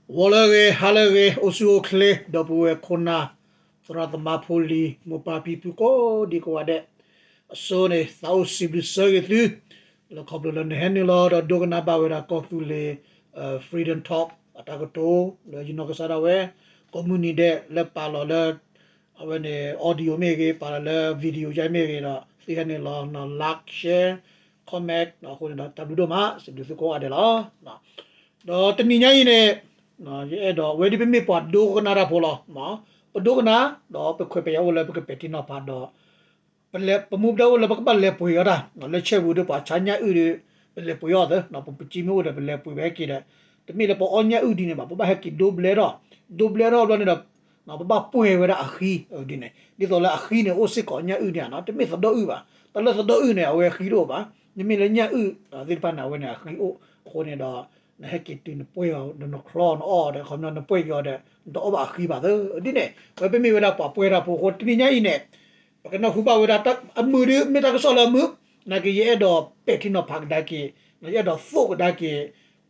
ဂီၤလၢအဂ့ၤ ဟါလၢအဂ့ၤ အိၣ်ဆူၣ်အိၣ်ချ့ ဒီပုၢ်ဝဲၢ်ခိၣ်နၢ် သရၣ်သမါဖိလံၤ မိၢ်ပၢ်ဖံဖုကိးဒံကိးဂၤဒဲး, အဆိန့ၣ် သးအိၣ်စံးဘျုးဆၢဂ့ၤသု လၢခီဖျိလၢနဟဲနုာ်လီၤဒီးဒိကနၣ်ဘၣ်ဝဲဒၣ်ကီၢ်သူလ့ၤ Freedom Talk အတၢ်ကတိၤ လၢယနီၢ်ကစၢ်ဒၣ်ဝဲ ကိးမုၢ်နံၤဒဲးလၢပာ်လီၤလၢ အဝဲန့ၣ် audio မ့ၢ်ဂ့ၤ ပာ်လီၤလၢ video ယါမ့ၢ်ဂ့ၤဒီး သုဟဲနုာ်လီၤ like share comment အဃိန့ၣ်ဒီး တၢ်ဘျုးဒိၣ်မး စံးဘျုးသုကိးဂၤဒဲးလီၤ. ဒီးတနံၤညါအံၤန့ၣ် ယအဲၣ်ဒိး အဝဲဒ်ပမ့ၢ်ပှၤဒိကနၣ်တၢ်ဖိလီၤ. ပဒိကနၣ် ဒီးပခွဲးပယာ်အိၣ်လၢပကပဲာ်ထံနီၤဖးဒီး ပလဲၤ ပမူပဒါအိၣ်လၢပကဘၣ်လဲၤပှ့ၤအီၤတၢ် လၢ chat room ဒီးပှၤဆါညၣ်အုၣ်ဒီး ပလဲၤပှ့ၤအီၤသၢ ပပစံမ့ၢ်အိၣ်ဒီး ပလဲၤပှ့ၤဝဲဟဲက့ၤဒီး တမ့ၢ်လၢပအီၣ်ညၣ်အုၣ်ဒ်န့ၣ်ဘၣ် ပဘၣ်ဟဲက့ၤဒိဘျဲထီၣ် ဒိဘျဲထီၣ်ဘျီန့ၣ်ဒီး ပဘၣ်ပှဲၤဝဲဒၣ်အဃံဒ်န့ၣ် ဒ်သိးလၢအဃံန့ၣ် အိၣ်စ့ၢ်ကီးညၣ်အုၣ်န့ၣ် တမ့ၢ်သဒီၣ်အုၣ်ဘၣ် တၢ်လၢသဒီၣ်အုၣ်န့ၣ် အဝဲအဃံတအိၣ်ဘၣ် မ့မ့ၢ်လၢညၣ်အုၣ်သ့ၣ်တဖၣ်န့ၣ် အဝဲန့ၣ်အဃံအိၣ် အဃိန့ၣ်ဒီး နဟဲက့ၤတုၤနပှဲၤအီၤ နနချီနအီၣ်ဒီး ခီပညီနပှဲၤက့ၤအီၤဒီး နတအီၣ်ဘၣ်အဃံဘၣ်သၢ ဒ်န့ၣ် ဝဲပမ့ၢ်ဝဲဒၣ်ပှၤပှဲၤတၢ်ဖိအဃိ တနံၤညါအံၤန့ၣ် ပကနၢ်ဟူဘၣ်ဝဲဒၣ် အမုာ်ဒ်မ့ၢ်တၢ်ကစီၣ်လၢအမုာ် နာ်က့ယအဲၣ်ဒိးပဲာ်ထံနီၤဖးကဒါက့ၤ ယအဲၣ်ဒိးသိၣ်ကဒါက့ၤ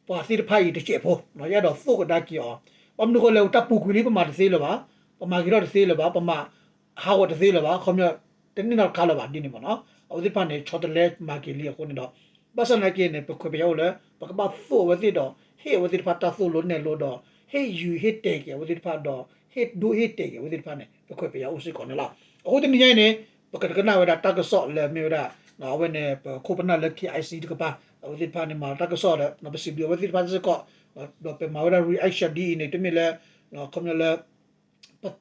ပှၤသ့ၣ်တဖၣ်အံၤတစဲးဖိ ယအဲၣ်ဒိးသိၣ်ကဒါက့ၤအီၤ ဘၣ်မနုၤဃိလဲၣ် တၢ်ပူၤကွံာ်လံ ပမၤတသ့လၢၤဘၣ် ပမၤဂ့ၤထီၣ်တသ့လၢၤဘၣ် ပမၤဟးဂီၤတသ့လၢၤဘၣ် ခီပညီ တန့ၢ်နီတခါလၢၤဘၣ်ဒ်န့ၣ်မ့ၢ်နီၤ အဝဲသ့ၣ်တဖၣ်န့ၣ် ဆီတလဲမၤက့ၤလံအဃိန့ၣ်ဒီး ဘၣ်ဆၣ်နာ်က့န့ၣ် ပခွဲးပယာ်အိၣ်လၢ ပကဘၣ်သိၣ်အဝဲသ့ၣ်ဒီး ဟ့ၣ်အဝဲသ့ၣ်တဖၣ်တၢ်သိၣ်လိနဲၣ်လိဒီး ဟ့ၣ်ယုၤဟ့ၣ်တဲာ်က့ၤအဝဲသ့ၣ်တဖၣ်ဒီး ဟ့ၣ်ဒိဟ့ၣ်တဲာ်က့ၤအဝဲသ့ၣ်တဖၣ်န့ၣ် ပခွဲးပယာ်အိၣ်စ့ၢ်ကီးန့ၣ်လီၤ. အဃိတနံၤညါအံၤန့ၣ် ပကကနၣ်ဝဲဒၣ်တၢ်ကစီၣ်လၢမ့ၢ်ဝဲဒၣ် အဝဲန့ၣ် ပခိၣ်ပနၢ်လၢ K I C တကပၤ အဝဲသ့ၣ်တဖၣ်န့ၣ် မၤတၢ်ကစီၣ်ဒီး ပစံးဘျုးအဝဲသ့ၣ်တဖၣ်စ့ၢ်ကီး ဒီးပမၤဝဲဒၣ် reaction ဒ်အံၤန့ၣ် တမ့ၢ်လၢ ခီပညီလၢ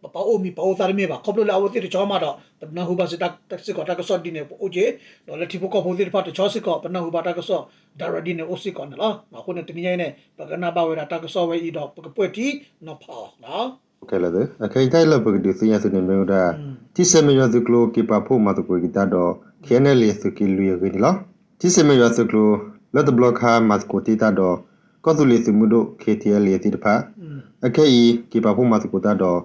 ပပာ်အိၣ်မံၤပာ်အိၣ်သၣ်တမ့ၢ်ဘၣ် ခီဖျိလၢအဝဲသ့ၣ်တဆီမးဒီး ပနၢ်ဟူဘၣ်စ့ၢ်ကီးတၢ်ကစီၣ်ဒ်န့ၣ် ပအိၣ်က့ၤ ဒီးလၢထံဖိကီၢ်ဖိသ့ၣ်တဖၣ်တဆီစ့ၢ်ကီး ပနၢ်ဟူဘၣ်တၢ်ကစီၣ် direct ဒ်န့ၣ်အိၣ်စ့ၢ်ကီးန့ၣ်လီၤ. အဃိန့ၣ် တနံၤညါအံၤန့ၣ် ပကနၣ်ဘၣ်ဝဲဒၣ်တၢ်ကစီၣ်ဝဲအံၤဒီး ပကပဲာ်ထံနီၤဖးအီၤလီၤ. အခဲအံၤတၢ်အံၤလၢပကဒုးသ့ၣ်ညါသုန့ၣ်မ့ၢ်ဝဲဒၣ် ထံဆဲးမဲာ်ယွၤသုးကျိၤက့ၤပာ်ဖှိၣ်မၤသကိးက့ၤတၢ်ဒီး K N L A သုးက့လွံၢ်အဂ့ၢ်န့ၣ်လီၤ. ထံဆဲးမဲာ်ယွၤသုးကျိၤ လၢတဘျီခါမၤသကိးတ့ၢ်တၢ်ဒီး ကီၢ်သူလ့ၤသုးမုၢ်ဒိၣ် K T L A သ့ၣ်တဖၣ် အခဲအံၤ က့ၤပာ်ဖှိၣ်မၤသကိးတၢ်ဒီး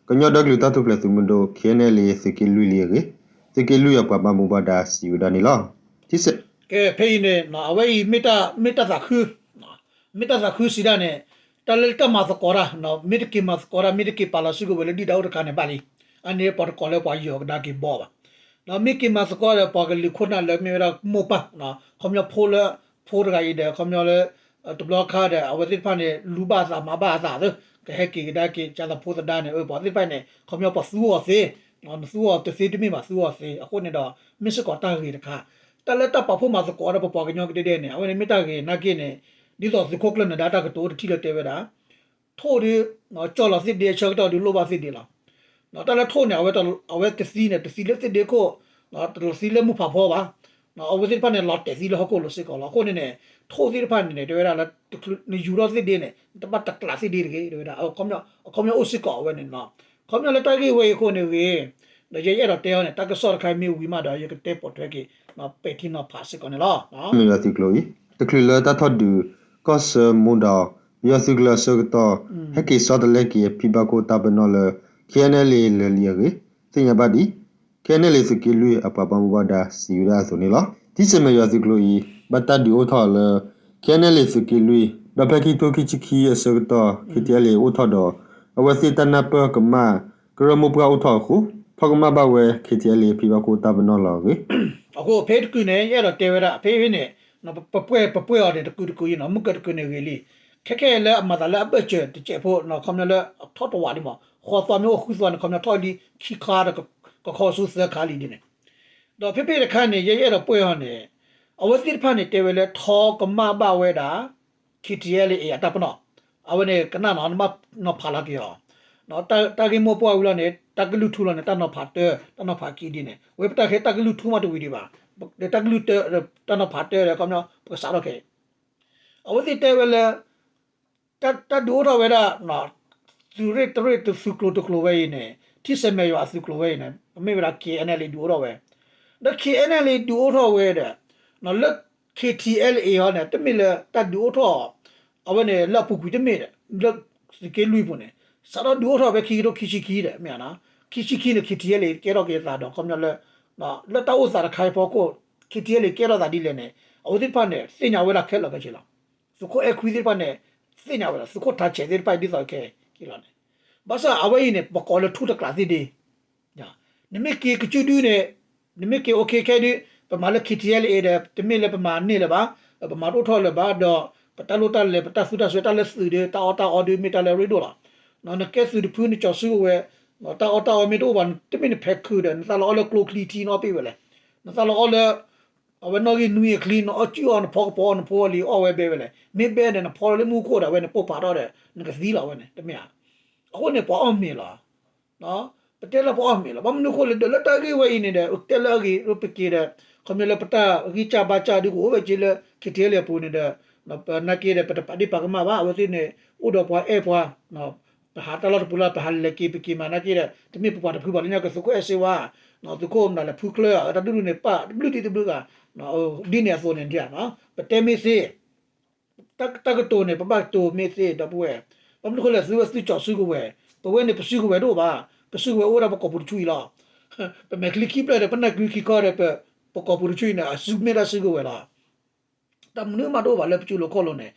ကညီဒီကလုာ်တၢ်ထူၣ်ဖျဲးသုးမုၢ်ဒိၣ် K N L A သုးက့လွံၢ်လံအဂ့ၢ် သုးက့လွံၢ်အပှၤဘၣ်မူဘၣ်ဒါစံးဝဲဒၣ်န့ၣ်လီၤ. ကဲ ဖဲအံၤန့ၣ် အဝဲအံၤ မ့ၢ်တၢ်သးခု မ့ၢ်တၢ်သးခုစံးဒၣ်န့ၣ် တၢ်လၢတၢ်မၤသကိးတၢ် မ့ၢ်တက့ၤမၤသကိးတၢ် မ့ၢ်တက့ၤပာ်လီၤစုကဝဲၤလၢဒုၣ်ဒါအိၣ်တခါန့ၣ်ဘၣ်လံ. အန့ၣ်ပှၤတကိးလၢပှၤယီၤကဒါက့ၤဘီဘၣ်. ဒီးမ့ၢ်က့ၤမၤသကိးဒီးပှၤကလုာ်ခိၣ်နၢ်လၢမ့ၢ်ဝဲဒၣ်မိၢ်ပၢ် ခီပညီဖိလၢ ဖိတဂၤအံၤဒီး ခီပညီလၢ တဘျီခါဒီး အဝဲသ့ၣ်တဖၣ်န့ၣ် လူၤဘၣ်အသးမၤဘၣ်အသးသ့ ကဟဲက့ၤကဒါက့ၤ ကၢ်သးဖိသဒါန့ၣ် ပှၤသ့ၣ်တဖၣ်န့ၣ် ခီပညီပှၤသူအီၤသ့ နသူအီၤတသ့တမ့ၢ်ဘၣ် သူအီၤသ့ အဃိန့ၣ်ဒီး မ့ၢ်စ့ၢ်ကီးတၢ်ဂ့ၤတခါ တၢ်လၢတၢ်ပာ်ဖှိၣ်မၤသကိးဒီးပပှၤကညီကဒဲဒဲန့ၣ် အဝဲန့ၣ်မ့ၢ်တၢ်ဂ့ၤနာ်က့န့ၣ် ဒ်သိးသုးခိၣ်ကျၢၢ်နၢၤဒါတၢ်ကတိၤတထံၣ်လၢတဲဝဲဒၣ် ထိၣ်ဒီး ကၠီၣ်လီၤသ့ၣ်ဒ့အဆၢကတီၢ်ဒီးလိၣ်ဘၣ်သ့ၣ်ဒ့လီၤ. တၢ်လၢထိၣ်န့ၣ် အဝဲတသံန့ၣ် တသံလၢသ့ၣ်ဒ့ခိၣ် တသံလၢမုၢ်ဖးဖီဘၣ်. အဝဲသ့ၣ်တဖၣ်န့ၣ် လီၤတဲာ်သံလၢဟီၣ်ခိၣ်လိၤစ့ၢ်ကီးလီၤ. အဃိန့ၣ်န့ၣ် ထိၣ်သ့ၣ်တဖၣ်န့ၣ်န့ၣ် တဲဝဲဒၣ်လၢ နယူၤထီၣ်သ့ၣ်ဒ့န့ၣ် နတဘၣ်တကျးသ့ၣ်ဒ့တဂ့ၤ တဲဝဲဒၣ် အခီပညီအိၣ်စ့ၢ်ကီးအဝဲန့ၣ်လီၤ. ခီပညီလၢတၢ်ဂ့ၢ်ဝဲအံၤအဃိန့ၣ်ဂ့ၤ ဒီးယဲယအဲၣ်ဒိးတဲအီၤန့ၣ် တၢ်ကစီၣ်တခါမ့ၢ်ဝံၤမးဒီး ယကတဲပိာ်ထွဲက့ၤ ပဲာ်ထံနီၤဖးစ့ၢ်ကီးန့ၣ်လီၤ. မဲာ်ယွၤသုးကျိၤအံၤ တချုးလၢတၢ်ထီၣ်ဒုး ကီၢ်ဆၢမူဒီး ပယီၤသုးကျၢၤအဆၢကတီၢ် ဟဲက့ၤဆီတလဲက့ၤ ဖံဘၣ်ခိၣ်တၢ်ပနီၣ်လၢ K N L A လၢာ်လံအဂ့ၢ် သ့ၣ်ညါဘၣ်ဒ် K N L A သုးက့လွံၢ်အပှၤဘၣ်မူဘၣ်ဒါစံးဝဲဒၣ်အသိးန့ၣ်လီၤ. ထံဆဲးမဲာ်ယွၤသုးကျိၤအံၤ ဘၣ်တၢ်ဒုးအိၣ်ထီၣ်အီၤလၢ K N L A သုးက့လွံၢ် ဒီးဖဲခံထိခံဆံခံအဆၢကတီၢ် K T L A အိၣ်ထီၣ်ဒီး အဝဲသ့ၣ်တၢ်နၢ်ပၢၢ်ကမၣ် ကရၢမိၢ်ပှၢ်အိၣ်ထီၣ်အဃိ ဖီၣ်ကမၣ်ဘၣ်ဝဲ K T L A ဖံဘၣ်ခိၣ်တၢ်ပနီၣ်လီၤအဂ့ၢ် အဃိဖဲတကုာ်န့ၣ် ယအဲၣ်ဒိးတဲဝဲဒၣ် ဖဲအံၤန့ၣ် ပပှဲၤပပှဲၤအီၤန့ၣ် တကုာ်တကုာ်အံၤနီၤ မုၢ်ကတကုာ်န့ၣ်ဂ့ၤလံ. ခဲခဲလၢအမၤသးလၢအဘၢၣ်စၢၤတစဲးဖိနီၤ ခီပညီလၢထီၣ်တဝးလံမး ဃီသွါမ့ၢ်အိၣ်ဃုသွါန့ၣ် ခီပညီထီၣ်လံခံခါဒီးကခီဆူသၢခါလံဒ်န့ၣ် ဒီးဖဲဖဲတခါန့ၣ် ယဲယအဲၣ်ဒိးပှဲၤအီၤန့ၣ် အဝဲသ့ၣ်တဖၣ်န့ၣ်တဲဝဲလၢထီကမၣ်ဘၣ်ဝဲဒၣ် K T L A အတၢ်ပနီၣ် အဝဲန့ၣ်ကနၣ်နီၤ နဘၣ်နီၤဖးလီၤက့ၤအီၤ တၢ်ဂ့ၢ်မိၢ်ပှၢ်ဝံၤလီၤန့ၣ် တၢ်ကလုၢ်ထူလီၤန့ၣ် တၢ်နီၤဖးတၢ တၢ်နီၤဖးခံဒ်န့ၣ် ဝဲပတၢ်ခဲတၢ်ကလုၢ်ထူမးတဝံၤဒံးဘၣ် ဒီးတၢ်ကလုၢ်တၢ တၢ်နီၤဖးတၢဒီး ခီပညီ ပကစးထီၣ်ခဲအံၤ အဝဲသ့ၣ်တဲဝဲလၢ တၢ်ဒုးအိၣ်ထီၣ်ဝဲဒၣ် သုးရ့ၣ်တရ့ၣ်တသုးကျိၤတကျိၤဝဲအံၤန့ၣ် ထံဆဲးမဲာ်ယွၤအသုးကျိၤဝဲအံၤန့ၣ် ပမ့ၢ်ဝဲဒၣ် K N L A ဒုးအိၣ်ထီၣ်ဝဲ ဒီး K N L A ဒုးအိၣ်ထီၣ်ဝဲဒီး လၢ K T L A ဟီန့ၣ် တမ့ၢ်လၢတၢ်ဒုးအိၣ်ထီၣ် အဝဲန့ၣ်လၢအပူၤကွံာ်တမ့ၢ်ဒီး လၢသုးက့လွံၢ်ပူၤန့ၣ် စးထီၣ်ဒုးအိၣ်ထီၣ်ဖဲခံကထိခံဆံခံဒီး မ့ၢ်ဧါနီၤ ခံဆံခံန့ၣ် K T L A ကဲထီၣ်က့ၤအသးဒီး ခီပညီလၢ လၢတၢ်အိၣ်သးတခါအံၤဖီခိၣ် K T L A ကဲထီၣ်သးဒ်လဲၣ်န့ၣ် အဝဲသ့ၣ်တဖၣ်န့ၣ် သ့ၣ်ညါဝဲဒၣ်ခဲလၢာ်ခဲဆ့လီၤ. သုးခိၣ်အဲၣ်ခွံသ့ၣ်တဖၣ်န့ၣ် သ့ၣ်ညါဝဲလီၤ သုးခိၣ်ထးဆဲးသ့ၣ်တဖၣ်ဒ်သိးခဲက့ၤလီၤန့ၣ်, ဘၣ်ဆၣ်အဝဲအံၤန့ၣ် ပကိးလၢထူတကျးသ့ၣ်ဒ့ နမ့ၢ်က့ၤကစုဒုန့ၣ်, နမ့ၢ်က့ၤအိၣ်ခ့ခဲဒု, ပမၤလၢ KTLA ဒီး တမ့ၢ်လၢပမၤန့ၢ်လၢၤဘၣ်, ပမၤတအိၣ်ထီၣ်လၢၤဘၣ်, ဒီးပတၢ်လိၣ်တၢ်လဲၤ ပတၢ်သူတၢ်စွဲတၢ်လၢသုးဒီး တၢ်အီၣ်တၢ်အီဒုးမ့ၢ်တၢ်လၢအရ့ဒိၣ်လီၤ. နကဲသုးတဖုနကၠီၤစုကဝဲၤ, တၢ်အီၣ်တၢ်အီမ့ၢ်တအိၣ်ဘၣ် တမ့ၢ်နဖဲခုဒီး နသးလီၤအီၣ်လၢကျိချံထံနီၣ်ပ့ၢ်ဝဲလဲၣ်, နသးလီၤအီၣ်လၢ အဝဲနီၣ်ဂံၢ်နွံအချံ နအီၣ်ကုၢ်အီၣ်နဖီကပီၤအီၣ်နဖိအီၣ်လံ အီၣ်ဝဲဘဲဝဲလဲၣ်, မ့ၢ်ဘဲဒီး နဖီလၢမူခိၣ်ဒီး အဝဲန့ၣ်ပိၢ်ဖးထီၣ်ဒီး နကသံလီၤဝဲန့ၣ် တမ့ၢ်ဧါ. အဃိန့ၣ် ပှၤအီၣ်မ့ၤလီၤ. ပတဲလၢပှၤအီၣ်မ့ၤလီၤ. ဘၣ်မနုၤအဃိလဲၣ်ဒီး လၢတၢ်ဂ့ၢ်ဝဲအံၤန့ၣ်ဒီး တဲလၢအဂ့ၤ ပက့ၤဒီး ခီပညီလၢပတၢ်ဂံၢ်စၢ်ဘါစၢ်ဒုကအိၣ်ဝဲက့ၤလၢ KTLA အပူၤန့ၣ်ဒီး နာ်က့ဒီး ပတပာ်ဒ့ၣ်ပာ်ကမၣ်ဘၣ် အဝဲသ့ၣ်န့ၣ် အိၣ်ဒီးပှၤအဲၣ်ပှၤ ပဟးတၢ်လီၢ်တပူၤလၢ် ပဟးလဲၤက့ၤပက့ၤမးနာ်က့ဒီး တမ့ၢ်ပပှၤတဖုဘၣ်လၢညါကသုးခိၣ်အဲၣ်စ့ဝါ, သုးခိၣ်မနုၤလဲၣ် ဖုကျၢၢ် တၢ်ဒုးဒုးန့ၣ် ပာ်တဘျုးတံၢ်တဘျုးဂၤ, ဒ်န့ၣ်အသိးန့ၣ် ပတဲမ့ၢ်သ့, တၢ်ကတိၤန့ၣ် ပဘၣ်ကတိၤမ့ၢ်သ့ ဒီပုၢ်ဝဲၢ်, ဘၣ်မနုၤအဃိလဲၣ် သုဝဲသုကၠီၤစုကဝဲၤ, ပဝဲန့ၣ် ပစုကဝဲၤတအိၣ်ဘၣ်, ပစုကဝဲၤအိၣ်ဝဲဒၣ်ပကိာ်ပူၤတဆူအံၤလီၤ. ပမဲာ်ချံခံဖျၢၣ်ဒီး ပနၢ်ကျံခံခီဒီး ပကိာ်ပူၤတဆူအံၤန့ၣ် အစုမ့ၢ်ဒၣ်စုကဝဲၤလီၤ. တၢ်မနုၤမးတအိၣ်ဘၣ်လၢပစုလိၤခီၣ်လိၤန့ၣ်,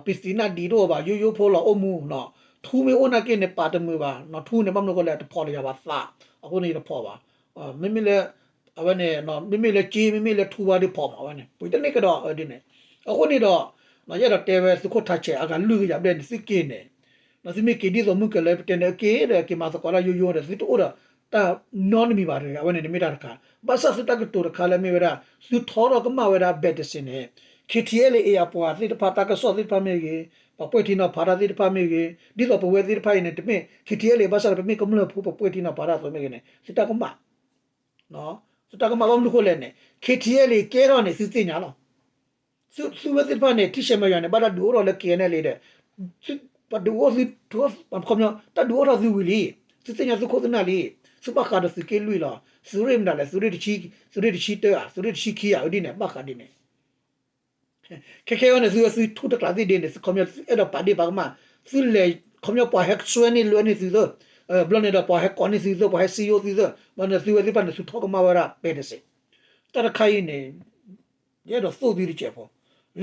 ပသံးနၢ်ဒံးတအိၣ်ဘၣ် ယိယိဖိလီၤအိၣ်မူ, ထူမ့ၢ်အိၣ်နာ်က့န့ၣ် ပာ်တမုာ်ဘၣ်, ထူန့ၣ် ဘၣ်မနုၤအဃိလဲၣ် တဖိးလၢယၤဘၣ်သး, အဃိန့ၣ်ယတဖိးဘၣ်. မ့မ့ၢ်လၢ အဝဲန့ၣ် မ့မ့ၢ်လၢက့ မ့မ့ၢ်လၢထူဝါဒုးဖိးမး အဝဲန့ၣ် ပှ့ၤတန့ၢ်ကဒီးဒ်န့ၣ်, အဃိန့ၣ်ဒီး ယအဲၣ်ဒိးတဲဝဲသုးခိၣ်ထးဆဲးအဂၤလွံၢ်ကယၤဘျဲၣ်န့ၣ် သုက့ၤန့ၣ် သုမ့ၢ်က့ၤဒ်သိးမုၢ်ကလၢပတဲန့ၣ် အက့ၤဒီးက့ၤမၤသကိးတၢ်ယိယိဒီး သုတအိၣ်ဒီးတၢ်နီတမံၤဘၣ်တဂ့ၤ, အဝဲန့ၣ်တမ့ၢ်တၢ်တခါ, ဘၣ်ဆၣ်သုတၢ်ကတိၤတခါလၢမ့ၢ်ဝဲဒၣ် သုထီထီၣ်ကမၣ်ဝဲဒၣ် ဘဲးတစ့း န့ၣ် KTLA အပှၤသ့ၣ်တဖၣ်တၢ်ကစီၣ်သ့ၣ်တဖၣ်မ့ၢ်ဂ့ၤ, ပှၤပှဲၤထံနီၤဖးတၢ်သ့ၣ်တဖၣ်မ့ၢ်ဂ့ၤ, ဒ်သိးပဝဲသ့ၣ်တဖၣ်အံၤန့ၣ် တမ့ၢ် KTLA ဘၣ်ဆၣ်ဒီး ပမ့ၢ်ကမျၢၢ်ဖိ ပှဲၤထံနီၤဖးတၢ်အသိးမ့ၢ်ဂ့ၤန့ၣ် သုတၢ်ကမၣ် သုတၢ်ကမၣ်ဘၣ်မနုၤအဃိလဲၣ်န့ၣ် KTLA ကဲထီၣ်န့ၣ် သုသ့ၣ်ညါလီၤ. သုဝဲသ့ၣ်တဖၣ်န့ၣ် ထံဆဲးမဲာ်ယွၤန့ၣ် ဘၣ်တၢ်ဒုးအိၣ်ထီၣ်လၢ KNLA ဒီး ပှၤဒုးအိၣ်သု တၢ်ဒုးအိၣ်ထီၣ်သုဝံၤလံ, သုသ့ၣ်ညါသုခိၣ်သုနၢ်လံ, သုဘၣ်ဃးဒီးသုးက့လွံၢ်လီၤ. သုးရ့ၣ်မတၤလဲၣ်, သုးရ့ၣ်တဆံ, သုးရ့ၣ်တဆံတၢဧါ, သုးရ့ၣ်တဆံခံဧါ, ဒ်န့ၣ် ဘၣ်ဃးဒ်န့ၣ် ခဲခဲအံၤန့ၣ် သုဝဲသုထူတကျးသ့ၣ်ဒ့န့ၣ် ခီပညီသုအဲၣ်ဒိးပာ်ဒ့ၣ်ပာ်ကမၣ်, သုလဲၤ ခီပညီပှၤဟဲစွဲန့ၢ်လွဲန့ၢ်သုသ့, ဘျီန့ၣ်ဒီး ပှၤဟဲကိးန့ၢ်သုသ့, ပှၤဟဲစံယိၣ်သုသ့, ဘျီန့ၣ်သုဝဲသ့ၣ်တဖၣ်န့ၣ် သုထီၣ်ကမၣ်ဝဲဒၣ် ဘဲးတစ့း, တၢ်တခါအံၤန့ၣ် ယအဲၣ်ဒိးသိၣ်သုတစဲးဖိ,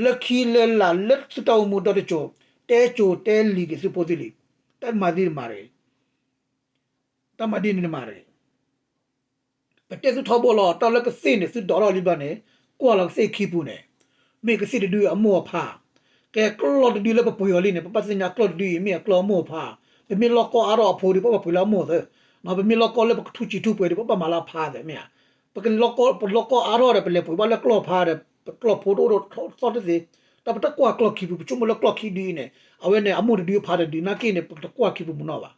လၢခံလၢလာ်လၢသုတၢ်အိၣ်မူဒီတစိၤ, တဲစိၤတဲလံၤက့ၤသုဖိသုလံၤ, တၢ်မၤသ့တမၤတဂ့ၤ, တၢ်မၤဒ်န့ၣ်တမၤတဂ့ၤ ပတဲသုထီဘိလီၤ, တၢ်လၢကသ့ၣ်န့ၣ် သုဒိးထီၣ်လံဘျီန့ၣ် ကွၢ်လီၤကသ့ၣ်ခံပူၤန့ၣ် မ့ၢ်ကသ့ၣ်တဒုအမိၢ်အဖါ, ကဲကျီၢ်တဒုလၢပပှ့ၤအီၤလံန့ၣ် ပဘၣ်သ့ၣ်ညါကျီၢ်တဒုအံၤ မ့ၢ်အကျီၢ်အမိၢ်အဖါ, ပမ့ၢ်လီၢ်ကီၢ်အါထီၣ်အဖိဒီး ပဘၣ်ပှ့ၤလၢအမိၢ်သ့, ပမ့ၢ်လီၢ်ကီၢ်လၢပကထူၣ်စံးထူၣ်ပှဲၤဒီး ပဘၣ်မၤလၢအဖါသ့ မ့ၢ်ဧါ, ပကလီၢ်ကီၢ် ပလီၢ်ကီၢ်အါထီၣ်ဒီး ပလဲၤပှ့ၤဘၣ်လၢကျီၢ်ဖါဒီး ပကျီၢ်ဖိတအိၣ်ဒီးသီတသ့, တၢ်ပတကွၢ်ကျီၢ်ခံပူၤ ပဆိကမိၣ်လၢကျီၢ်ခံဒုအံၤန့ၣ် အဝဲန့ၣ် အမိၢ်တဒုအဖါတဒုနာ်က့န့ၣ် ပတကွၢ်ခံပူၤမနီၤဘၣ်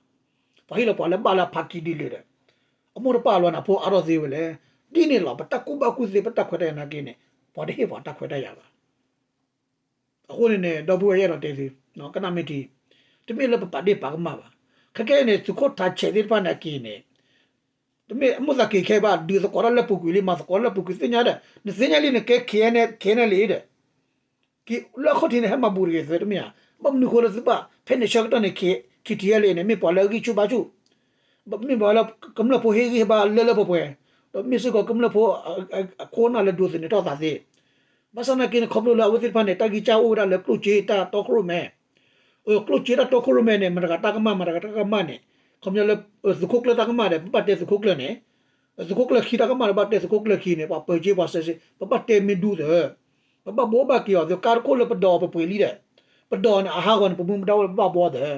ပှၤဟ့ၣ်လီၤပှၤလၢဘၣ်လၢအဖါခံဒုလၢာ်ဒီး အမိၢ်တပၢ်လီၤန့ၣ် အဖိအါထီၣ်သ့ဝဲလဲၣ်. ဒ်န့ၣ်လီၤ ပတၢ်ကူၣ်ဘၣ်ကူၣ်သ့ ပတၢ်ခွဲးတၢ်ယာ်နာ်က့န့ၣ် ပှၤတဟ့ၣ်ပှၤတၢ်ခွဲးတၢ်ယာ်ဘၣ်. အဃိန့ၣ်န့ၣ် ဒီပုၢ်ဝဲၢ်ယအဲၣ်ဒိးတဲသု ကနၣ်မ့ၢ်ထံ, တမ့ၢ်လၢပပာ်ဒ့ၣ်ပာ်ကမၣ်ဘၣ်. ခဲကဲန့ၣ် သုးခိၣ်ထးဆဲးသ့ၣ်တဖၣ်န့ၣ်အက့ၤန့ၣ် တမ့ၢ်အမိၢ်သးက့ၤခဲဘၣ် ဒုးသကိးတၢ်လၢပူၤကွံာ်လံ မၤသကိးလၢပူၤကွံာ်သ့ၣ်ညါဒီး နသ့ၣ်ညါလံ နကဲ ခဲအံၤန့ၣ် ခဲအံၤန့ၣ်လံဒီး က့ၤလၢအခီၣ်ထံးန့ၣ် ဟဲမၤဘူးတဂ့ၤသ့တမ့ၢ်ဧါ. ဘၣ်မနုၤအဃိလၢသုဘၣ် ဖဲန့ၣ်ဆၢကတီၢ်န့ၣ် KTLA န့ၣ် မ့ၢ်ပှၤလၢအဂံၢ်ဆူၣ်ဘါဆူၣ်, မ့ၢ်ပှၤလၢကမျၢၢ်ဖိဟ့ၣ်ဂံၢ်ဟ့ၣ်ဘါလၢလၢပှဲၤပှဲၤ, ဒီးမ့ၢ်စ့ၢ်ကီးကမျၢၢ်ဖိ အခိၣ်အနၢ်လၢဒိးသန့ၤထီၣ်သးသ့. ဘၣ်ဆၣ်နာ်က့န့ၣ် ခီဖျိလၢအဝဲသ့ၣ်တဖၣ်န့ၣ် တၢ်ဂံၢ်စၢ်အိၣ်ဝဲဒၣ်လၢကျိၣ်စ့တၢ်တီခိၣ်ရိၣ်မဲ ကျိၣ်စ့တၢ်တီခိၣ်ရိၣ်မဲန့ၣ် မတၤဂၤတၢ်ကမၣ် မတၤဂၤတၢ်ကမၣ်န့ၣ် ခီပညီလၢ သုးခိၣ်ကျၢၢ်တၢ်ကမၣ်ဒီး ပဘၣ်တဲသုးခိၣ်ကျၢၢ်န့ၣ်, သုးခိၣ်ကျၢၢ်ခံတၢ်ကမၣ်ဒီး ဘၣ်တဲသုးခိၣ်ကျၢၢ်ခံန့ၣ် ပှၤပၢၤက့ ပှၤစဲးစ့ ပဘၣ်တဲမ့ၢ်ဒူသ့, ပဘၣ်ဘိးဘၣ်က့ၤအီၤသ့ ကါတခိၣ်လၢပဒိးအီၤပပှ့ၤလံဒီး ပဒိးန့ၣ် အဟးဂီၤန့ၣ် ပမူပဒါအိၣ်လၢပဘၣ်ဘှီသ့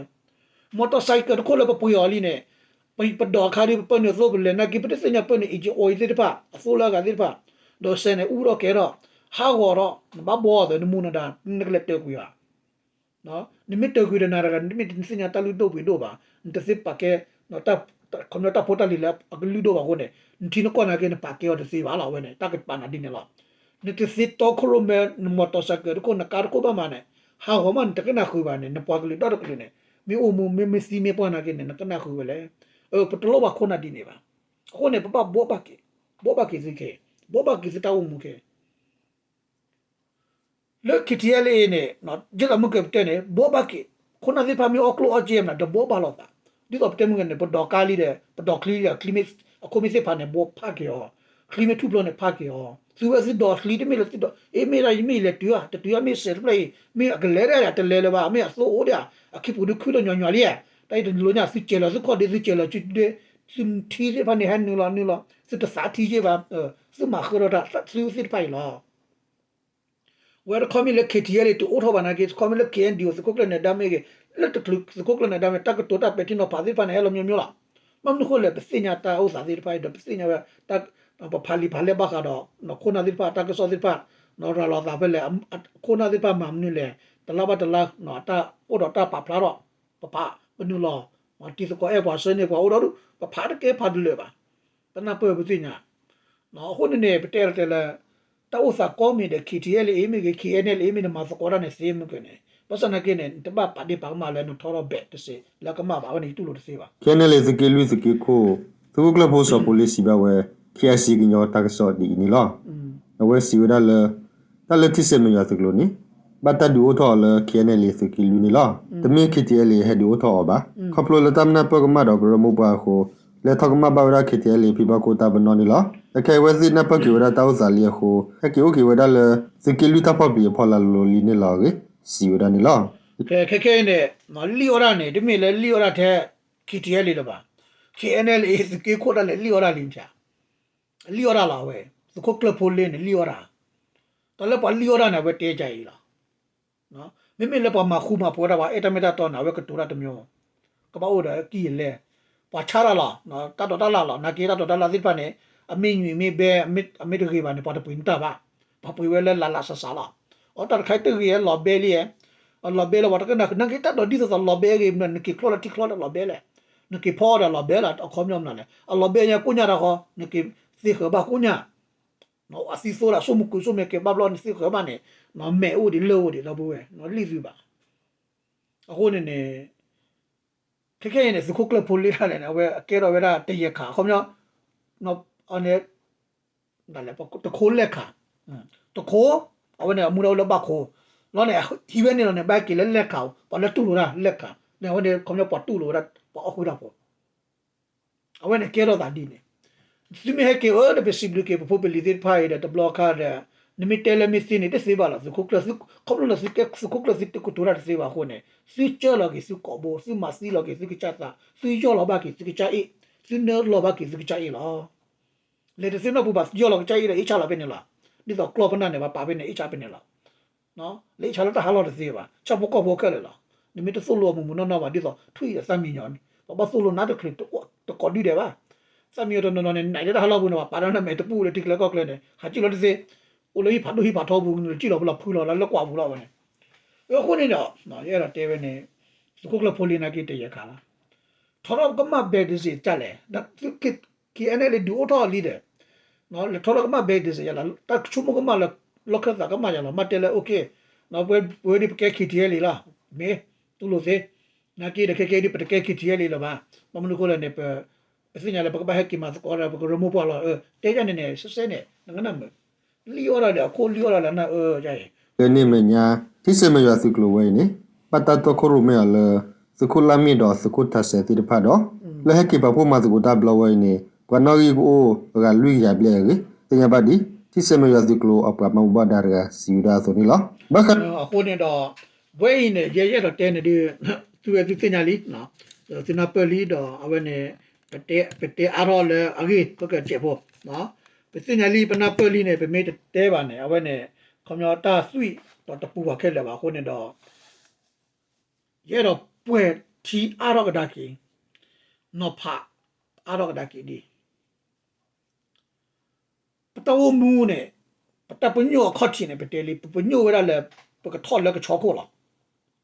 မော်တော်ဆိုင်ကယ် တခိၣ်လၢပပှ့ၤအီၤလံန့ၣ် ပဒိးအခါဒီး ပပၢနုာ်အသိး ပလဲၤနာ်က့ ပတသ့ၣ်ညါပၢနုာ် engine oil သ့ၣ်တဖၣ် အသိးလၢအဂၤသ့ၣ်တဖၣ် ဒီးစဲန့ၣ် အူထီၣ်ကဲထီၣ် ဟးဂီၤထီၣ် နဘၣ်ဘှီသ့ နမူနဒါ နကလဲၤတၢၤကွံာ်ဘၣ်. နမ့ၢ်တၢၤကွံာ်ဒီးနၤတဂၤ နမ့ၢ်တသ့ၣ်ညါတၢ်လုၢ်ဒိၣ်ပှ့ၤဒိၣ်ဘၣ် နတသ့ပာ်ကဲ ခီပညီတၢ်ဖိတၢ်လံၤလၢအကလုၢ်ဒိၣ်ဘၣ်အဃိန့ၣ် နထံနကီၢ်နာ်က့ နပာ်ကဲအီၤတသ့ဘၣ်လီၤ. အဝဲန့ၣ် တၢ်ကပာ်နၤဒ်န့ၣ်လီၤ. နတသ့တီခိၣ်ရိၣ်မဲ နမော်တော်ဆိုင်ကယ် တခိၣ် နကါတခိၣ်ဘၣ်မးန့ၣ် ဟးဂီၤမး နတကနၣ်ဃုာ်ဘၣ်န့ၣ် နပှၤကလုာ်ဒီတကလုာ်န့ၣ် မ့ၢ်အိၣ်မူ မ့ၢ်မ့ၢ်သံမ့ၢ်ပှၢ်နာ်က့န့ၣ် နကနၣ်ဃုာ်ဝဲလဲၣ်. ပတလိၣ်ဘၣ်ခိၣ်နၢ်ဒ်န့ၣ်ဘၣ်. အဃိန့ၣ် ပဘၣ်ဘိးဘၣ်က့ၤ ဘိးဘၣ်က့ၤသုခဲ ဘိးဘၣ်က့ၤသုတၢ်အိၣ်မူခဲ လၢ KTLA န့ၣ် ဒ်သိးမုၢ်ကပတဲန့ၣ် ဘိးဘၣ်က့ၤ ခိၣ်နၢ်သ့ၣ်တဖၣ်မ့ၢ်အီၣ်ကျိၣ်အီၣ်စ့မနုၤ တဘိးဘၣ်လိာ်သး, ဒ်သိးပတဲမုၢ်ကန့ၣ် ပဒိးကါလံဒီး ပဒိးချံလံဒီး ချံမ့ၢ် အခိၣ်မ့ၢ်သ့ၣ်ဖးန့ၣ် ဘိးဖးက့ၤအီၤ, ချံမ့ၢ်ထူၣ်ဖျိန့ၣ် ဖးက့ၤအီၤ တုၤဝဲသုဒိးချံတမ့ၢ်လၢသုဒိး အ့ မ့ၢ်ဒၣ်ယမ့ၢ်လဲၤတုၤဧါ တတုၤဧါ မ့ၢ်စဲးတဖျၢၣ်အံၤ မ့ၢ်အကလဲၤဒၣ်တလဲၤလၢၤဘၣ် မ့ၢ်အသိအိၣ်ဒၣ် အခံပူၤဒုးခုဒီးညီညီလံဧါ တၢ်အံၤတလိၣ်ညါ သုစဲးလီၤသုခီၣ်ဒ့ သုစဲးလီၤစုဒ့ သုထံသ့ၣ်တဖၣ်န့ၣ် ဟဲနုာ်လီၤနုာ်လီၤ သုတသးထံယ့ၢ်ဘၣ် သုမၤဃၢထီၣ်တၢ်သုသ့ၣ်တဖၣ်အံၤလီၤ ဝဲတခီမ့ၢ်လၢ K T L A တအိၣ်ထီၣ်ဘၣ်နာ်က့ တခီမ့ၢ်လၢ K N D O သုးခိၣ်ကျၢၢ်နၢၤဒါမ့ၢ်ဂ့ၤ လၢတချုးသုးခိၣ်ကျၢၢ်နၢၤဒါမ့ၢ် တၢ်ကတိၤတၢ်ပဲာ်ထံနီၤဖးသ့ၣ်တဖၣ်န့ၣ် ဟဲလီၤမျိုးမျိုးလီၤ. ဘၣ်မနုၤဃိလဲၣ် ပသ့ၣ်ညါတၢ်အိၣ်သးသ့ၣ်တဖၣ်အံၤဒီး ပသ့ၣ်ညါဝဲ ပဖးလံာ်ဖးလဲၢ်ဘၣ်ဃးဒီး ခိၣ်နၢ်သ့ၣ်တဖၣ် တၢ်ကစီၣ်သ့ၣ်တဖၣ် ရၤလီၤသးဖဲလဲၣ် ခိၣ်နၢ်သ့ၣ်တဖၣ်မၤမနုၤလဲၣ် တလါဘၣ်တလါ တၢ်အိၣ်ဒီးတၢ်ပာ်ဖျါထီၣ် ပပာ်ပနုာ်လီၤ တံၤသကိးအဲၣ်ပှၤဆၢန့ၢ် ပှၤအိၣ်ဒီးဒူၣ် ပဖးတကဲဖးတလၢာ်ဘၣ် ပနၢ်ပၢၢ်ပသ့ၣ်ညါ အဃိန့ၣ်န့ၣ် ပတဲလီၤတဲာ်လၢ တၢ်အိၣ်သးကီမ့ၢ်ဒီး K T L A မ့ၢ်ဂ့ၤ K N L A မ့ၢ်ဂ့ၤ မၤသကိးတၢ်န့ၣ်သ့မုၢ်ကၢၢ်န့ၣ် ဘၣ်ဆၣ်နာ်က့န့ၣ် နတဘၣ်ပာ်ဒ့ၣ်ပာ်ကမၣ်လၢနထီထီၣ်ဘဲးတစ့းလၢကမၣ်ဘၣ် အဝဲန့ၣ်ယတူၢ်လိာ်တသ့ဘၣ်. K N L A သုးက့လွံၢ်သုးက့ခိၣ် သုးခိၣ်ကျၢၢ်ဖိစီၤဖိလ့စံးဘၣ်ဝဲ K I C ကညီတၢ်ကစီၣ်ဒ်အံၤန့ၣ်လီၤ. အဝဲစံးဝဲဒၣ်လၢ တၢ်လၢထံဆဲးမဲာ်ယွၤသုးကျိၤန့ၣ် ဘၣ်တၢ်ဒုးအိၣ်ထီၣ်အီၤလၢ K N L A သုးက့လွံၢ်န့ၣ်လီၤ. တမ့ၢ် K T L A ဟဲဒုးအိၣ်ထီၣ်အီၤဘၣ်. ခီဖျိလၢတၢ်မနၢ်ပၢၢ်ကမၣ်ဒီးကရၢမိၢ်ပှၢ်အဃိ လဲၤထီၣ်ကမၣ်ဘၣ်ဝဲဒၣ် K T L A ဖံဘၣ်ခိၣ်တၢ်ပနီၣ်န့ၣ်လီၤ. အခဲအံၤဝဲသ့ၣ်နၢ်ပၢၢ်က့ၤဝဲဒၣ်တၢ်အိၣ်သးလံအဃိ ဟဲက့ၤအိၣ်က့ၤဝဲဒၣ်လၢ သုးက့လွံၢ်တၢ်ဖီၣ်ပျံၤအဖီလာ်လီၤလံန့ၣ်လီၤအဂ့ၢ် စံးဝဲဒၣ်န့ၣ်လီၤ. ခဲခဲအံၤန့ၣ် လံၣ်အီၣ်ဒၣ်န့ၣ် တမ့ၢ်လၢလံၣ်အီၣ်ဒၣ်ထဲ K T L A လၢၤဘၣ်. K N L A သုးက့ခိၣ်ဒၣ်လဲာ်လံၣ်အီၣ်ဒၣ်လံ လံၣ်အီၣ်ဒၣ်လီၤအဝဲ သုးခိၣ်ကျၢၢ်ဖိလ့န့ၣ် လံၣ်အီၣ်ဒၣ် တၢ်လၢပှၤလံၣ်အီၣ်ဒၣ်န့ၣ် အဝဲတဲကအံၤလီၤ. မ့မ့ၢ်လၢပှၤမၤဃူမၤဖိးဒၣ် ပှၤအဲၣ်တၢ်မ့ၢ်တၢ်တီန့ၣ် အဝဲကတိၤတၢ်တမျိုး ကဘၣ်အိၣ်ဒီးကံၢ်လဲၢ် ပှၤဆါတၢ်လီၤ တၢ်ဒိးတၢ်လၢ်လီၤ နာ်က့တၢ်ဒိးတၢ်လၢ်သ့ၣ်တဖၣ်န့ၣ် အမ့ၢ်ညွံးမ့ၢ်ဘဲ အမ့ၢ်တဂ့ၤဘၣ်န့ၣ် ပှၤတပှ့ၤနတၢ်ဘၣ် ပှၤပှ့ၤဝဲလၢလၢ်လၢ်စးစးလီၤ. အတၢ်တခါတဂ့ၤလီၤဘဲလံ အလီၤဘဲလၢပှၤတကနၣ် နာ်က့တၢ်ဒိးဒ်သိးသိးလီၤဘဲအဂ့ၤ နက့ၤချီလၢထံချီလၢလီၤဘဲလဲၣ် နက့ၤဖီဒီးလီၤဘဲလၢအခီပညီမနုၤလဲၣ် အလီၤဘဲညါကိၣ်ညါတၢ်ဃီ နက့ၤသ့ဃၢၤဘၣ်ကိၣ်ညါ အသံသိလၢစိမိၤကွံာ်စိမိၤက့ၤဘၣ်ဘျီန့ၣ်သ့ဃၢၤဘၣ်န့ၣ် မဲာ်အိၣ်ဒံးလၢအိၣ်ဒံးဒီပုၢ်ဝဲၢ် လံၣ်သုဘၣ်. အဃိန့ၣ်န့ၣ် ခဲခဲအံၤန့ၣ် သုးခိၣ်ကျၢၢ်ဖိလ့တၢ်လဲၣ်န့ၣ် အဝဲအကဲထီၣ်ဝဲဒၣ်တယဲၢ်ခါ အခီပညီ အန့ၣ် တခိလဲၣ်ခါ တခိ အဝဲန့ၣ်အမူဒါအိၣ်လၢဘၣ်ခိ လီၤန့ၣ် ဟံးဝဲန့ၣ်လီၤန့ၣ် ဘၣ်က့ၤလၢလဲၣ်ခါ ပှၤလၢတူၢ်လိာ်ဝဲဒၣ်လဲၣ်ခါ န့ၣ်အဝဲန့ၣ် အခီပညီပှၤတူၢ်လိာ်ဝဲဒၣ် ပှၤအီၣ်ဃုာ်တၢ်ဖိ အဝဲန့ၣ်ကဲထီၣ်သးဒ်န့ၣ် သုမ့ၢ်ဟဲက့ၤအၢဒီးပစံးဘျုးက့ၤ ပဖိပလံၤသ့ၣ်တဖၣ်အံၤဒီးတဘျီခါဒီး နမ့ၢ်တဲလၢမ့ၢ်သ့န့ၣ် တသ့ဘၣ်လီၤ သုးခိၣ်ကျၢၢ် ခီဖျိလၢသုးခိၣ်ကျၢၢ်သုတကတိၤတၢ်တသ့ဘၣ်အဃိန့ၣ် သုကၢလီၤက့ၤသုကိာ်ဘိ သုမၤသံလီၤက့ၤသုကစၢ်သး သုယီၢ်လီၤဘၣ်က့ၤသုကစၢ်အ့ၣ် သုနၢလီၤဘၣ်က့ၤသုကစၢ်အ့ၣ်လီၤ. လဲၤတသ့နီတပူၤဘၣ် ယီၢ်လီၤကစၢ်အ့ၣ်ဒီးအ့ၣ်ဆါလီၤဖဲန့ၣ်လီၤ. ဒ်သိးကျီၢ်ပနၢ်န့ၣ် ပှၤပာ်ဖဲန့ၣ် အ့ၣ်ဆါဖဲန့ၣ်လီၤ. လၢအ့ၣ်ဆါလၢတၢ်ဟးလီၢ်တသ့ဘၣ် ဆၣ်ဖိကီၢ်ဖိခဲလၢာ်လီၤ. နမ့ၢ်တသိၣ်လိအီၤမုၢ်မုၢ်နီၢ်နီၢ်ဘၣ် ဒ်သိးထွံၣ်ဒီးသၣ်မံယီၤန့ၣ် ပှၤဘၣ်သိၣ်လိနးတချုး တကိးဒုဒဲးဘၣ်. သၣ်မံယီၤတနီၤနီၤန့ၣ် နံၤလၢတၢ်ဟးလီၢ်ပူၤန့ၣ် ပှၤပာ်ဒီးနမဲာ်တပူၤလၢထံကျဲကီၢ်ကျဲန့ၣ် ဟးစံၣ်လီၤတသ့ အိၣ်လၢဟံၣ်ဖးဒိၣ်ဟံၣ်ဖးထီပူၤ နစံၣ်လီၤပလီၤဖုလီၤလၢကွၢ်ပူၤလီၤဝဲန့ၣ်. အဃိန့ၣ်ဒီး ယအဲၣ်ဒိးတဲဝဲန့ၣ် သုးခိၣ်ကျၢၢ်ဖိလ့နာ်က့တယဲၢ်ခါလီၤ. ထီထီၣ်ကမၣ်ဘဲးတစ့းတၢ်လဲၣ် ဒီးသုး K N L A ဒုးအိၣ်ထီၣ်လံဒီး လဲၤထီထီၣ်ကမၣ်ဘဲးတစ့းယၤလီၤ တၢ်ဆိကမိၣ်ကမၣ်လၢ လီၢ်ခၢၣ်သးကမၣ်ယၤလီၤ မ့ၢ်တဲလၢ okay ပဝဲဒ်ပကဲ K T L A လံလီၤ မ့ၢ်တူၢ်လိာ်သ့ နာ်က့ဒီးခဲကဲဒ်ပတကဲ K T L A လၢၤဘၣ် ဘၣ်မနုၤအဃိလဲၣ်န့ၣ် ပသ့ၣ်ညါလၢပကဘၣ်ဟဲက့ၤမၤသကိးဒီး ပကရၢမိၢ်ပှၢ်လီၤ တဲယၤန့ၣ်န့ၣ် စဲစဲန့ၣ် နကနၣ်မုာ် လံၣ်အီၣ်ဒၣ်ဒီးအခိၣ်လံၣ်အီၣ်ဒၣ်လၢနၢ်အၢယၤအံၤ လၢန့ၣ်အမဲာ်ညါ ထံဆဲးမဲာ်ယွၤသုးကျိၤဝဲအံၤန့ၣ် ဘၣ်တၢ်တီခိၣ်ရိၣ်မဲအီၤလၢ သုးခိၣ်လါမ့ၣ်ဒီးသုးခိၣ်ထးစဲးသ့ၣ်တဖၣ်ဒီး လၢဟဲက့ၤပာ်ဖှိၣ်မၤသကိးတၢ်ဘျီဝဲအံၤန့ၣ် ပှၤနီၣ်ဂံၢ်ကအိၣ်အဂၤလွံၢ်ကယၤဘျဲၣ်အဂ့ၢ် သ့ၣ်ညါဘၣ်ဒ် ထံဆဲးမဲာ်ယွၤသုးကျိၤအပှၤမၤဘူၣ်ဘၣ်ဒါတဂၤစံးဝဲဒၣ်အသိးန့ၣ်လီၤ. ဘၣ်ဃး အဃိန့ၣ်ဒီး ဝဲအံၤန့ၣ် ယဲယအဲၣ်ဒိးတဲန့ၣ်ဒ် သုဝဲသုသ့ၣ်ညါလံ သုနၢ်ပၢၢ်လံဒီးအဝဲန့ၣ် ပတဲအါထီၣ်လၢအဂ့ၢ် ပကတဲာ်ဖိ ပသ့ၣ်ညါလံပနၢ်ပၢၢ်လံန့ၣ် ပမ့ၢ်တတဲဘၣ်န့ၣ် အဝဲန့ၣ် ခီပညီတၢ်သွံၣ်ဒီးတပူၤဘၣ်ခဲလၢာ်ဘၣ်အဃိန့ၣ်ဒီး ယအဲၣ်ဒိးပှဲၤထံအါထီၣ်ကဒါက့ၤ နီၤဖးအါထီၣ်ကဒါက့ၤဒ် ပတၢ်အိၣ်မူန့ၣ် ပတၢ်ပညိၣ်အခီၣ်ထံးန့ၣ် ပတဲလံ ပပညိၣ်ဝဲဒၣ်လၢ ပကထီၣ်လၢကဆီခိၣ်လီၤ.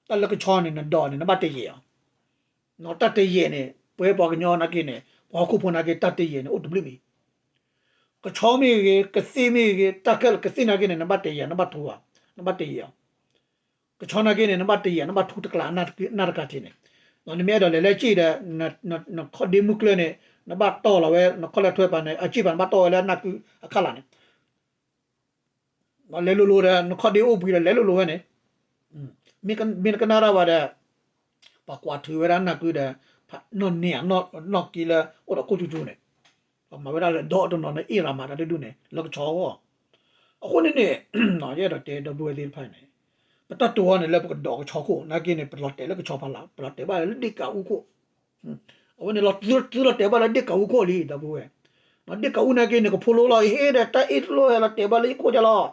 တၢ်လၢကဆီန့ၣ် နဒိးန့ၣ် နဘၣ်တယဲၢ်အီၤ တၢ်တယဲၢ်န့ၣ် ပဝဲပှၤကညီနာ်က့န့ၣ် ပှၤဟီၣ်ခိၣ်ဖိနာ်က့ တၢ်တယဲၢ်န့ၣ် အိၣ်တဘျုးမံၤ ကဆီမ့ၢ်ဂ့ၤ ကသ့ၣ်မ့ၢ်ဂ့ၤ တၢ်ခဲလၢာ်ကသ့ၣ်နာ်က့န့ၣ် နဘၣ်တယဲၢ် နဘၣ်ထူ နဘၣ်တယဲၢ်အီၤ ကဆီနာ်က့န့ၣ် နဘၣ်တယဲၢ် နဘၣ်ထူတကျးနၢ်တကးထံးန့ၣ် နမ့ၢ်အဲၣ်ဒိးလဲၤလၢစ့ၣ်ဒီး နခီၣ်ဒ့မုၢ်ကျၢၢ်န့ၣ် နဘၣ်တီၢ်လီၤဝဲ နခီၣ်လၢထွဲပၤန့ၣ် အစ့ၣ်ပၤနဘၣ်တီၢ်ဝဲလၢအနၢ်ကုအခါလၢ်န့ၣ် လဲၤလိၤလိၤဒီး နခီၣ်ဒ့အိၣ်ဘှံးဒီးလဲၤလိၤလိၤဝဲန့ၣ် မ့ၢ်နကနၣ်တၢ်ဘၣ်ဒီး ပှၤကွၢ်ထုးဝဲဒၣ်နၢ်ကုဒီး နီၢ်န့ၢ်ဧါ နီၢ်က့လၢအိၣ်ဒီးခိၣ်ကၠူကၠူန့ၣ် ပှၤမၤဝဲဒၣ်လၢဒီတနီၤန့ၣ် အ့ၣ်ရၤမၤတၢ်တဒူၣ်န့ၣ် လၢကဆီအဂီၢ် အဃိန့ၣ်န့ၣ် ယအဲၣ်ဒိးတဲဒီပုၢ်ဝဲၢ်သ့ၣ်တဖၣ်န့ၣ် ပတၢ်တိာ်အီၤန့ၣ်လၢပကဒီးကဆီခိၣ် နာ်က့န့ၣ် ပလီၤတဲာ်လၢကဆီဖီလာ် ပလီၤတဲာ်ဘၣ်လၢဒ့ၣ်ကးအူခိၣ် အဝဲန့ၣ်လီၤ သုလီၤတဲာ်ဘၣ်လၢဒ့ၣ်ကးအူခိၣ်လံ ဒီပုၢ်ဝဲၢ်, ဒ့ၣ်ကးအူနာ်က့န့ၣ် ကဖိလိလီၤ ဟ့ၣ်ဒီးတၢ်အ့ၣ်လိဟဲလီၤတဲာ်ဘၣ်လၢယခိၣ်ကလီၤ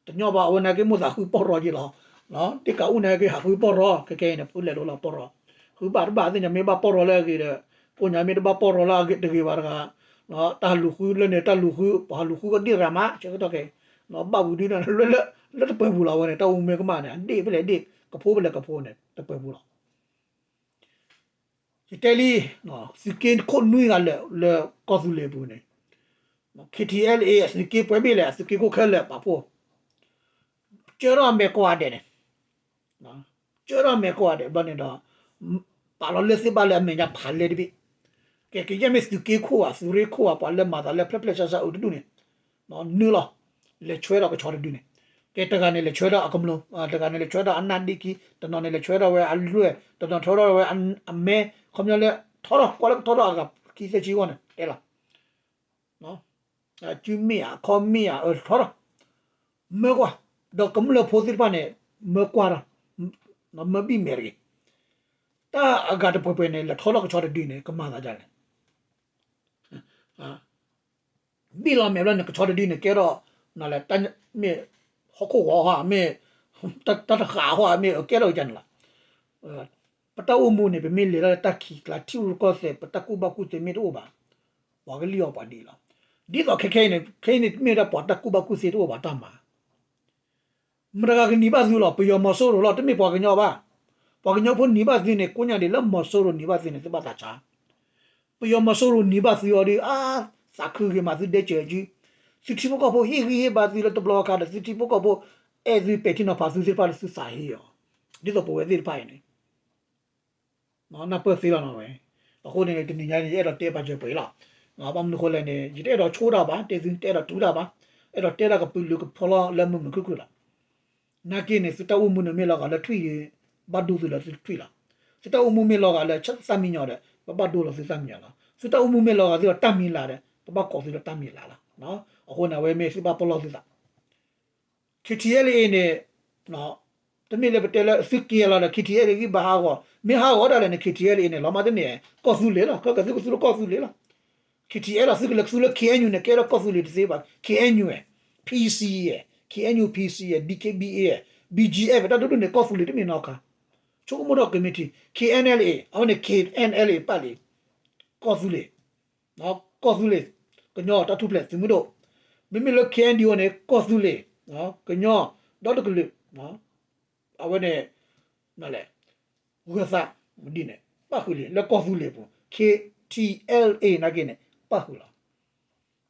တညီဘၣ် အဝဲနာ်က့မိၣ်သးဃုပီၢ်ရီက့လီၤ, ဒ့ၣ်ကးအူနာ်က့ ဟးဃုပီၢ်ရီ ခဲခဲအံၤန့ၣ် ဖုလဲၤလိလီၤပီၢ်ရီ, ဃုဘၣ်တဘၣ်သ့ၣ်ညါ မ့ၢ်ဘၣ်ပီၢ်ရီလၢအဂ့ၤဒီး ကိးညါမ့ၢ်တဘၣ်ပီၢ်ရီလၢအဂ့ၤတဂ့ၤဘၣ်တဂၤ, တၢ်ဟးလူၤဃုလၢန့ၣ် တၢ်လူၤဃု ပှၤဟးလူၤဃုကဒ့ၣ်ရၤမး ဆၢကတီၢ်ခဲအံၤ, ဘၣ်ဝံၤဒုန့ၣ် လၢတပှဲၤပူၤလီၤ အဝဲန့ၣ် တၢ်အိၣ်မူမ့ၢ်ကမၣ်န့ၣ် အဒ့ၣ်ဖဲလဲၣ်ဒ့ၣ် ကဖိဖဲလဲၣ်ကဖိန့ၣ် တပှဲၤပူၤလီၤ ယတဲလံ, သုးက့ခိၣ်နွံဂၤလၢာ်လၢကီၢ်သူလ့ၤအပူၤန့ၣ်, K T L A အသုးက့ပှဲၤဘ့ၣ်လဲၣ် အသုးက့ခိၣ်ခဲလၢာ်ပာ်ဖှိၣ်, ကၢထီၣ်အမဲာ်ကိးဂၤဒဲးန့ၣ်, ကၢထီၣ်အမဲာ်ကိးဂၤဒဲးဘျီန့ၣ်ဒီး, ပာ်လီၤလၢသ့ၣ်ဘၣ်လၢအမဲာ်ညါဖးလဲတဘ့ၣ်, ကဲကယဲၢ်မ့ၢ်သုးက့ခိၣ်ဧါ သုးရ့ၣ်ခိၣ်ဧါ ပှၤလၢမၤသးလၢဖျၢၣ်ဖျၢၣ်ဆါဆါအိၣ်တဒူၣ်န့ၣ်, နုာ်လီၤ, လဲၤဆွဲဒီးကဆီတဒုန့ၣ်, ကဲတဂၤန့ၣ်လဲၤဆွဲဒီးအကမျၢၢ်, တဂၤန့ၣ်လဲၤဆွဲဒီးအနၢ်ဒ့ခံ, တနီၤန့ၣ်လဲၤဆွဲဒီးဝဲအလွဲၢ်, တနီၤထီထီၣ်ဝဲအမဲ, ခီပညီလၢ ထီထီၣ်ကွၢ်လၢကထီထီၣ်အဂၤခံသၢဆံဂီၢ်န့ၣ် တဲလီၤ အစုမ့ၢ်ဧါ အခီမ့ၢ်ဧါ အၢထီထီၣ်, မၢကွၢ်, ဒီးကမျၢၢ်ဖိသ့ၣ်တဖၣ်န့ၣ် မၢကွၢ်ဒီး, မၢဘံၣ်မဲာ်တဂ့ၤ, တၢ်အဂၤတပှဲၤပှဲၤန့ၣ် လဲၤထီထီၣ်ကဆီတဒုန့ၣ် ကမၤသးဒ်လဲၣ် ဘံၣ်လီၤမဲာ်ဘျီန့ၣ် ကဆီတဒုန့ၣ် ကဲထီၣ်, မ့ၢ်, ဟီၣ်ခိၣ်ဂီၤဟီ မ့ၢ်, တၢ်တဃာ်ဟီ မ့ၢ်ကဲထီၣ်ကန့ၣ်လီၤ. ပတၢ်အိၣ်မူန့ၣ် ပမ့ၢ်လဲၤတၢ်လၢတၢ်ခံးကျါ ထံရူၢ်ကီၢ်သဲး ပတၢ်ကူၣ်ဘၣ်ကူၣ်သ့မ့ၢ်တအိၣ်ဘၣ်, ပှၤကလံၣ်အီၤပှၤဒ်အံၤလီၤ. ဒ်သိးခဲခဲအံၤန့ၣ် ခဲအံၤန့ၣ် တမ့ၢ်ဒၣ်ပှၤတၢ်ကူၣ်ဘၣ်ကူၣ်သ့တအိၣ်ဘၣ်တၢ်မၤ မတၤဂၤကနံၤဘၣ်သုလီၤ. ပယီၤမီၤစိရိၤလီၤ, တမ့ၢ်ပှၤကညီဘၣ်. ပှၤကညီဖိနံၤဘၣ်သုန့ၣ် ကိးညါဒ်လၢမီၤစိရိၤနံၤဘၣ်သုန့ၣ် သုဘၣ်သးဆါ. ပယီၤမီၤစိရိၤနံၤဘၣ်သုအီၤဒီး အါ, သးခုဂ့ၤမးသုဒဲကၢၤကု, သုထံဖိကီၢ်ဖိဟ့ၣ်ဂံၢ်ဟ့ၣ်ဘါသုလၢတဘျီအခါဒီး သုထံဖိကီၢ်ဖိအဲၣ်သုပဲာ်ထံနီၤဖးသုသ့ၣ်တဖၣ်ဒီးသုသးဟ့အီၤ, ဒ်သိးပဝဲသ့ၣ်တဖၣ်အံၤန့ၣ် နၢ်ပၢၢ်သ့လီၤနဝဲ. အဃိန့ၣ် တနံၤညါန့ၣ် ယအဲၣ်ဒိးတဲပာ်စၢၤပှဲၤလီၤ. ဘၣ်မနုၤဃိလဲၣ်န့ၣ် ယတအဲၣ်ဒိးဆိတၢ်ဘၣ်, တဲသု တအဲၣ်ဒိးတုၤတၢ်ဘၣ်, အဲၣ်ဒိးတဲတၢ်ကပုာ်လုးကဖီလီၤလၢမုာ်မုာ်ခုၣ်ခုၣ်လီၤ. နာ်က့န့ၣ် သုတၢ်အိၣ်မူန့ၣ်မ့ၢ်လီၤဂာ်လၢထွံၣ်ဒီး ဘၣ်ဒိသုလၢသုထွံၣ်လီၤ. သုတၢ်အိၣ်မူမ့ၢ်လီၤဂာ်လၢသၣ်မံညီၤဒီး ပဘၣ်ဒိလီၤသုသၣ်မံညီၤလီၤ. သုတၢ်အိၣ်မူမ့ၢ်လီၤဂာ်သုဒီးတၢ်မံၤလၤဒီး ပဘၣ်ကိးသုလၢတၢ်မံၤလၤလီၤ. အဃိန့ၣ်အဝဲမ့ၢ်သုဘၣ်ပလီၢ်သုသး K T L A န့ၣ် တမ့ၢ်လၢပတဲလၢသုက့ၤလီၤဒီး K T L A ဂံၢ်ဘါဟးဂီၤ, မ့ၢ်ဟးဂီၤဒၣ်လဲာ်န့ၣ် K T L A န့ၣ် လီၤမးတန့ၢ် ကီၢ်သူလ့ၤလီၤ. ခဲကသုကသူလၢကီၢ်သူလ့ၤလီၤ. K T L သုကလဲၤကသူလၢ K N U န့ၣ် ကဲထီၣ်ကီၢ်သူလ့ၤတသ့ဘၣ်. K N U ဧါ, P C ဧါ, K N U P C ဧါ, D K B A ဧါ, B G F တၢ်ဒိၣ်ဒိၣ်န့ၣ် ကီၢ်သူလ့ၤတမ့ၢ်နီတခါ. ဆိကမိၣ်ထီၣ်ကမံးတံာ် K N L A အဝဲန့ၣ် K N L A ပာ်လံ ကီၢ်သူလ့ၤ ကီၢ်သူလ့ၤ ကညီတၢ်ထူၣ်ဖျဲးသုးမုၢ်ဒိၣ်, မ့မ့ၢ်လၢ K N D O န့ၣ် ကီၢ်သူလ့ၤ ကညီဒီတကလုာ် အဝဲန့ၣ် ဂၢၤသးဒ်န့ၣ် ပၣ်ဃုာ်လံ လၢကီၢ်သူလ့ၤအပူၤ K T L A နာ်က့န့ၣ် ပၣ်ဃုာ်လီၤ.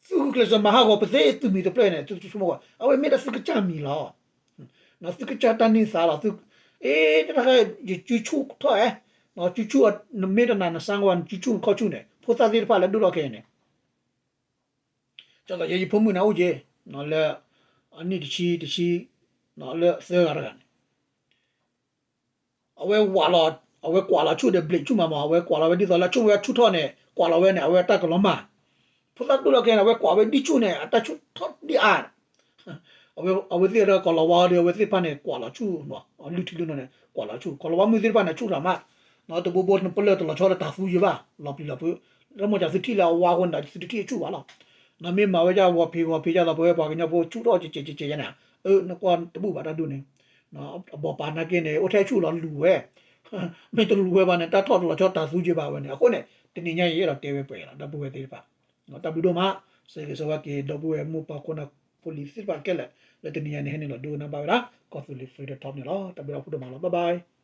သုဂုာ်ကျဲးစၢးမၤဟးဂီၤပသ့သုးမံၤတဖျၢၣ်န့ၣ် သုဆိကမိၣ်ကွၢ် အဝဲမ့ၢ်ဒၣ်သုကစၢ်မံၤလီၤ. သုကစၢ်တၢ်န့ၢ်သါလီၤ. သု, အ့, တၢ်တခါ ယစုဆူၣ်ထီၣ်ဧါ, စုဆူၣ် နမ့ၢ်တနာ်နစါကွၢ် နစုဆူၣ်နခီၣ်ဆူၣ်န့ၣ် ဖိသၣ်သ့ၣ်တဖၣ်လၢဒိၣ်ထီၣ်ခဲအံၤန့ၣ် ကၠီသးယဲယဖိမုၣ်န့ၣ်အိၣ်က့ၤ လၢ အနံၣ်တဆံတဆံ လၢသၢဂၤတဂၤန့ၣ် အဝဲဝးလီၤ, အဝဲကွၢ်လီၤဆူၣ်ဒီး ဘျံးဆူၣ်မးမး အဝဲကွၢ်လီၤဝဲဒ်သိးလၢဆူၣ်ဝဲဆူၣ်ထီၣ်န့ၣ် ကွၢ်လီၤဝဲန့ၣ် အဝဲတၢ်ကလီၤမၢ်, ဖိသၣ်ဒိၣ်ထီၣ်ခဲန့ၣ် အဝဲကွၢ်ဝဲဒ်ဆူၣ်န့ၣ် အတၢ်ဆူၣ်ထီၣ်ဒ်အါ အဝဲသ့ၣ်ဒီးကလီၤဝါဒီး အဝဲသ့ၣ်တဖၣ်န့ၣ် ကွၢ်လီၤဆူၣ် လုၢ်ထံလုၢ်နိန့ၣ် ကွၢ်လီၤဆူၣ် ကလီၤဝါမုၣ်သ့ၣ်တဖၣ်န့ၣ် ဆူၣ်တၢ်မး, တဘိဘိပလၢၢ်တလီၤဆီဒီးတၢ်သူယံၤဘၣ် လီၤပျံၤလီၤဖုး, လၢမ့ၢ်တၢ်သုထံၣ်လၢအဝါအဃိန့ၣ် သုတထံၣ်အဆူၣ်ဘၣ်လီၤ. နမ့ၢ်မၤဝဲဒ်ဂီၤဖံးဂီၤဖံးဒ်သိးပဝဲပှၤကညီဖိ ဆူၣ်ထီၣ်ကဲကဲကဲကဲန့ၣ်, အၢ နကွၢ်တဘူၣ်ဘၣ်တၢ်ဒုးန့ၣ်, အဘီၣ်ပာ်နာ်က့န့ၣ် အိၣ်ထဲဆူၣ်လီၤလူၤဝဲ, မ့ၢ်တလူၤဝဲဘၣ်န့ၣ် တၢ်ထီၣ်တလီၤဆီတၢ်သူယံၤဘၣ်ဝဲန့ၣ် အဃိန့ၣ် တနံၤညါအံၤ ယအဲၣ်ဒိးတဲဝဲပှဲၤလီၤ ဒီပုၢ်ဝဲၢ်သ့ၣ်တဖၣ်, တၢ်ဘျုးဒိၣ်မး, ဆၢဂ့ၤဆၢဝါက့ၤ ဒီပုၢ်ဝဲၢ်မိၢ်ပၢ်ခိၣ်နၢ်ဖိလံၤသ့ၣ်တဖၣ်ခဲလၢာ် လၢတနံၤညါန့ၣ် ဟဲနုာ်လီၤဒိကနၣ်ဘၣ်ဝဲဒၣ် ကီၢ်သူလ့ၤ Freedom Talk န့ၣ်လီၤ. တၢ်ဘျုးဒိၣ်မးလီၤ bye bye.